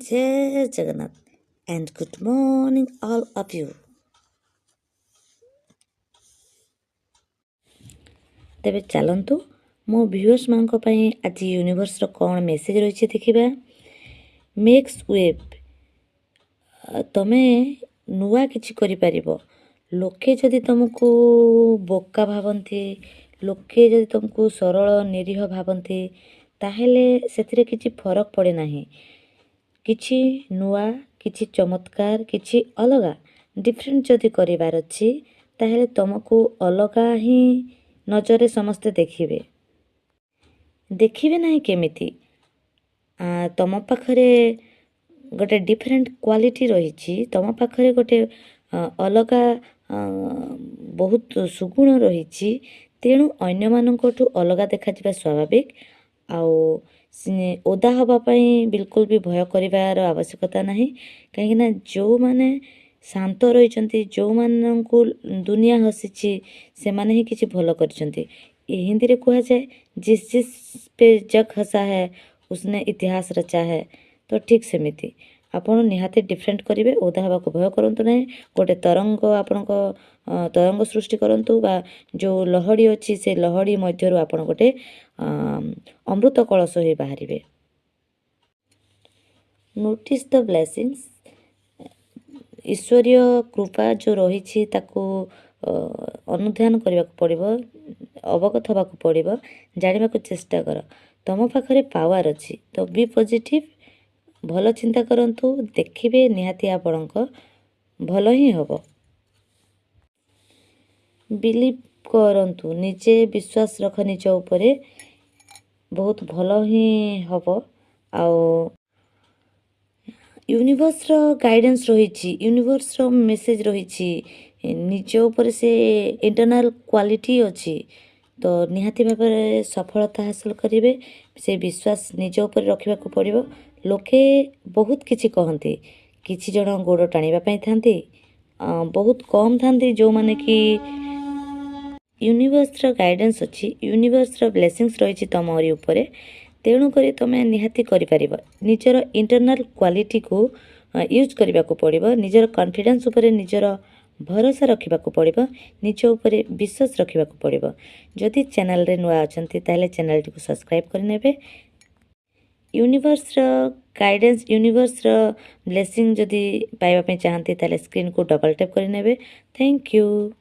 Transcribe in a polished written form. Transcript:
Jay Jagannath and good morning all of you. ତେବେ ଚାଲନ୍ତୁ, ମୋ ଭିଉଅର୍ସମାନଙ୍କ ପାଇଁ ଆଜି ୟୁନିଭର୍ସର କ'ଣ ମେସେଜ୍ ରହିଛି ଦେଖିବା। Makes wave. ତମେ ନୂଆ କିଛି କରିପାରିବ। ଲୋକେ ଯଦି ତୁମକୁ ବୋକା ଭାବନ୍ତି, ଲୋକେ ଯଦି ତୁମକୁ ସରଳ ନିରୀହ ଭାବନ୍ତି, ତାହେଲେ ସେଥିରେ କିଛି ଫରକ ପଡ଼େ ନାହିଁ। କିଛି ନୂଆ, କିଛି ଚମତ୍କାର, କିଛି ଅଲଗା, ଡିଫରେଣ୍ଟ ଯଦି କରିବାର ଅଛି, ତାହେଲେ ତୁମକୁ ଅଲଗା ହିଁ ନଜରରେ ସମସ୍ତେ ଦେଖିବେ। ଦେଖିବେ ନାହିଁ କେମିତି? ତୁମ ପାଖରେ ଗୋଟେ ଡିଫରେଣ୍ଟ କ୍ୱାଲିଟି ରହିଛି, ତୁମ ପାଖରେ ଗୋଟେ ଅଲଗା ବହୁତ ସୁଗୁଣ ରହିଛି। ତେଣୁ ଅନ୍ୟମାନଙ୍କଠୁ ଅଲଗା ଦେଖାଯିବା ସ୍ୱାଭାବିକ। ଆଉ ଓଦା ହେବା ପାଇଁ ବିଲକୁଲ ବି ଭୟ କରିବାର ଆବଶ୍ୟକତା ନାହିଁ, କାହିଁକିନା ଯେଉଁମାନେ ଶାନ୍ତ ରହିଛନ୍ତି, ଯେଉଁମାନଙ୍କୁ ଦୁନିଆ ହସିଛି, ସେମାନେ ହିଁ କିଛି ଭଲ କରିଛନ୍ତି। ହିନ୍ଦୀରେ କୁହାଯାଏ, "जिस जिस पे जग हंसा है, उसने इतिहास रचा है।" ତ ଠିକ୍ ସେମିତି ଆପଣ ନିହାତି ଡିଫରେଣ୍ଟ କରିବେ। ଓଦା ହେବାକୁ ଭୟ କରନ୍ତୁ ନାହିଁ। ଗୋଟେ ତରଙ୍ଗ, ଆପଣଙ୍କ ତରଙ୍ଗ ସୃଷ୍ଟି କରନ୍ତୁ ବା ଯେଉଁ ଲହଡ଼ି ଅଛି, ସେ ଲହଡ଼ି ମଧ୍ୟରୁ ଆପଣ ଗୋଟେ ଅମୃତ କଳସ ହୋଇ ବାହାରିବେ। Notice the blessings. ଈଶ୍ୱରୀୟ କୃପା ଯେଉଁ ରହିଛି, ତାକୁ ଅନୁଧ୍ୟାନ କରିବାକୁ ପଡ଼ିବ, ଅବଗତ ହେବାକୁ ପଡ଼ିବ, ଜାଣିବାକୁ ଚେଷ୍ଟା କର। ତୁମ ପାଖରେ ପାୱାର ଅଛି, ତ ବି ପଜିଟିଭ୍। ଭଲ ଚିନ୍ତା କରନ୍ତୁ, ଦେଖିବେ ନିହାତି ଆପଣଙ୍କ ଭଲ ହିଁ ହେବ। ବିଲିଭ୍ କରନ୍ତୁ, ନିଜେ ବିଶ୍ୱାସ ରଖ ନିଜ ଉପରେ, ବହୁତ ଭଲ ହିଁ ହେବ। ଆଉ ୟୁନିଭର୍ସର ଗାଇଡ଼ାନ୍ସ ରହିଛି, ୟୁନିଭର୍ସର ମେସେଜ୍ ରହିଛି, ନିଜ ଉପରେ ସେ ଇଣ୍ଟରନାଲ୍ କ୍ୱାଲିଟି ଅଛି, ତ ନିହାତି ଭାବରେ ସଫଳତା ହାସଲ କରିବେ। ସେ ବିଶ୍ୱାସ ନିଜ ଉପରେ ରଖିବାକୁ ପଡ଼ିବ। ଲୋକେ ବହୁତ କିଛି କହନ୍ତି। କିଛି ଜଣ ଗୋଡ଼ ଟାଣିବା ପାଇଁ ଥାନ୍ତି, ବହୁତ କମ୍ ଥାନ୍ତି ଯେଉଁମାନେ କି ୟୁନିଭର୍ସର ଗାଇଡ଼ାନ୍ସ ଅଛି, ୟୁନିଭର୍ସର ବ୍ଲେସିଂସ୍ ରହିଛି ତୁମରି ଉପରେ, ତେଣୁକରି ତୁମେ ନିହାତି କରିପାରିବ। ନିଜର ଇଣ୍ଟରନାଲ୍ କ୍ୱାଲିଟିକୁ ୟୁଜ୍ କରିବାକୁ ପଡ଼ିବ, ନିଜର କନଫିଡେନ୍ସ ଉପରେ ନିଜର ଭରସା ରଖିବାକୁ ପଡ଼ିବ, ନିଜ ଉପରେ ବିଶ୍ୱାସ ରଖିବାକୁ ପଡ଼ିବ। ଯଦି ଚ୍ୟାନେଲରେ ନୂଆ ଅଛନ୍ତି, ତାହେଲେ ଚ୍ୟାନେଲଟିକୁ ସବସ୍କ୍ରାଇବ୍ କରିନେବେ। ୟୁନିଭର୍ସର ଗାଇଡ଼ାନ୍ସ, ୟୁନିଭର୍ସର ବ୍ଲେସିଂ ଯଦି ପାଇବା ପାଇଁ ଚାହାନ୍ତି, ତାହେଲେ ସ୍କ୍ରିନ୍କୁ ଡବଲ୍ ଟ୍ୟାପ୍ କରିନେବେ। Thank you.